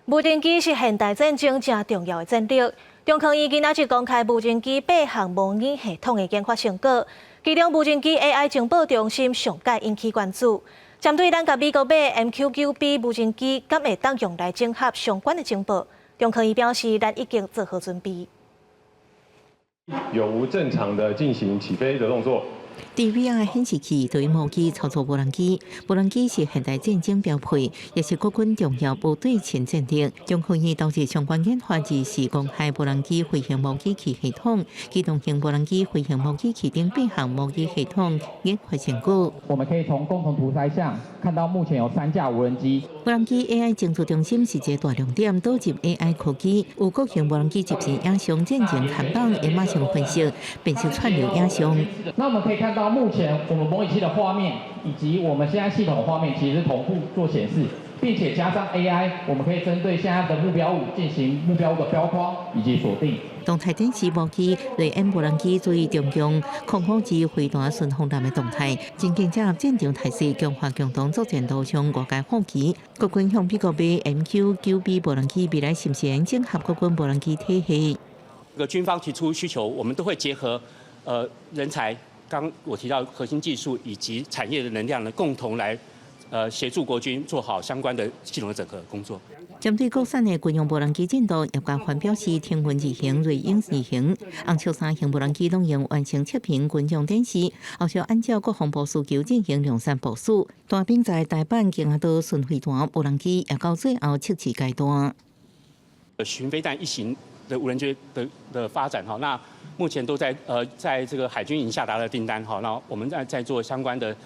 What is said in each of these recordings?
無人機是現代戰爭誠重要的戰力。中科院今仔日公開無人機八項模擬系統的研發成果，其中無人機 AI 情報中心上蓋引起關注。針對咱佮美國買 MQ-9B 無人機，敢會當用來整合相關的情報？中科院表示，咱已經做好準備。有無正常的進行起飛的動作？佇 VR 顯示器對模擬操作無人機，無人機是現代戰爭標配，也是國軍重要無對稱戰力。中科院投入相關研發，是公開無人機飛行模擬器系統、機動型無人機飛行模擬器等八項模擬系統研發成果。我們可以從共同圖塞上看到，目前有三架無人機。無人機 AI 偵測中心是一個大亮點，導入 AI 科技，有國型無人機即時影像戰情看板，會馬上分析，辨識串流影像。那我們可以看到，目前我們模擬器的畫面以及我們現在系統畫面其實是同步做顯示，並且加上 AI，我們可以針對現在的目標物進行目標物的標框以及鎖定。動態展示模擬雷恩無人機注意中共空空機飛彈巡防艦的動態，真正整合戰場態勢，強化共同作戰路上外界好奇。國軍向美國買 MQ-9B 無人機，未來是毋是會整合國軍無人機體系？個軍方提出需求，我們都會結合人才。剛我提到核心技術以及產業的能量呢，共同來協助國軍做好相關的系統的整合工作。針對國產的軍用無人機進度，葉家環表示，騰雲二型、睿鷹二型、紅鶖三型無人機攏用完成測評軍用展示，後續按照國防部需求進行量產部署。大兵在台版京亞島巡飛彈無人機也到最後測試階段。巡飛彈一型的無人機的發展哈，那目前都在這個海軍已經下達了訂單哈，那我們在做相關的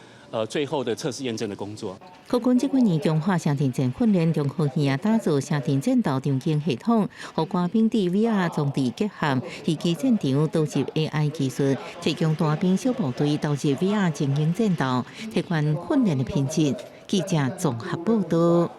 最後的測試驗證的工作。國軍這幾年強化城鎮戰訓練，中科院也打造城鎮戰鬥場景系統，予官兵佇 VR 裝置結合，虛擬戰場導入 AI 技術，提供大兵小部隊導入 VR 精英戰鬥，提高訓練的品質。記者綜合報道。